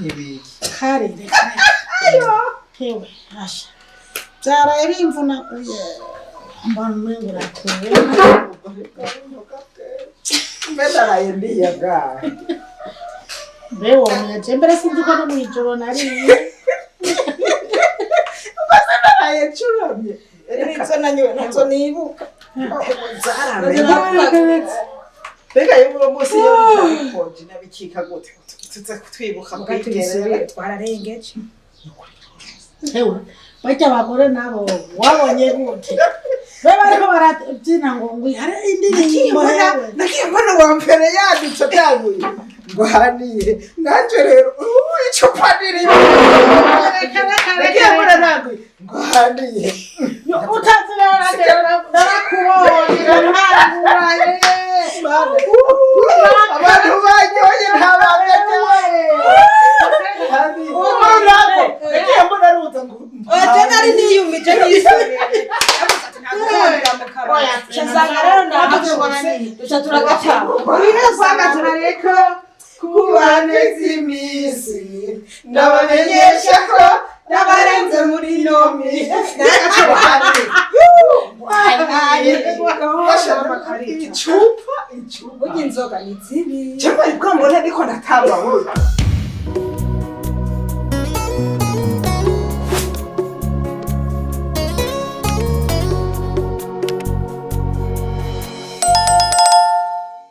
N'ibiki? Kare, reka. Hewe, asha, byaraye bimvunaguye, mbona umengo urakuwe. Mbe naraye ndiyaga. Mbe womye, mbere sinzi ko no mw'ijoro nariye. Mbese naraye ncuramye. Nizo nanyoye ntazo nibuka. Zaramenye. Mbega yewe, uno munsi iyo bitabikoje nabikika gute, tuze kutwibuka? Muga Kwigerera. tubisubire, twararengeje. Hewe, barya abagore nabo wabonye gute? Be bariko barabyina ngo ngwi hari indirimbo, hewe. Nagiye mbona uwa mbere yanditse byaguye ngo haniye, nanje rero ubu icupa nirimo. Nagiye mbona naguye ngo haniye. Utazi rero, nanjye narakubonye naranguraye. Abantu banyoye nta bamenye. Nagiye mbona ruza ngo Oya, nari niyumije nisubire. Ntabwo mu kabari. Nsanga rero nahashose, duca turagataha. Usanga turareka kubaneza iminsi, ndabamenyesha ko n'abarenze muri ino minsi. Icupa, icupa. Burya inzoga ni zibi. Cyangwa ariko mbona ariko ndatamba.